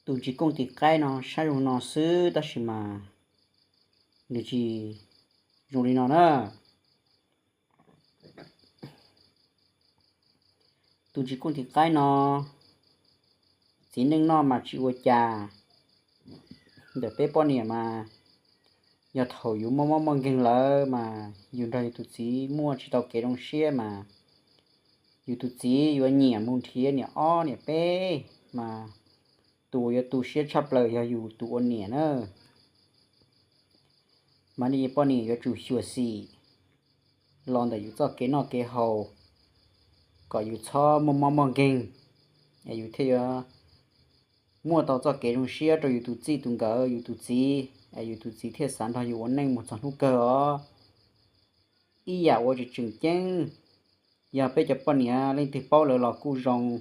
Tus ntsis kooj tim qaib no saib zoo no xwb tab sis mas nws tsis zoo li no na. Tus ntsis kooj tim qaib no txiv neej noj mas tsis ua cas. Ntawm peb poj niam mas yog thaum yus muaj mob muaj nkeeg lawm mas yus nrog yus tus txiv muaj tsis tau kev zoo siab mas yus tus txiv yuav nyiam mus nrhiav niam ob niam peb mas tus uas yuav tu siab tshaj plaws yog yus tus ua niam na. Mas nej poj niam yuav tsum xyuam xim los ntawm yus txoj kev noj kev haus kom yus txhob muaj mob muaj nkeeg, es yus thiaj yuav muaj tau txoj kev zoo siab rau yus tus txij tus nkawm yus tus txiv, es yus tus txiv thiaj xav nrog yus ua neej mus txog hnub kawg os. Ib yam uas tseem tseem ceeb, yog peb cov poj niam leej twg paub lawm los kuj zoo,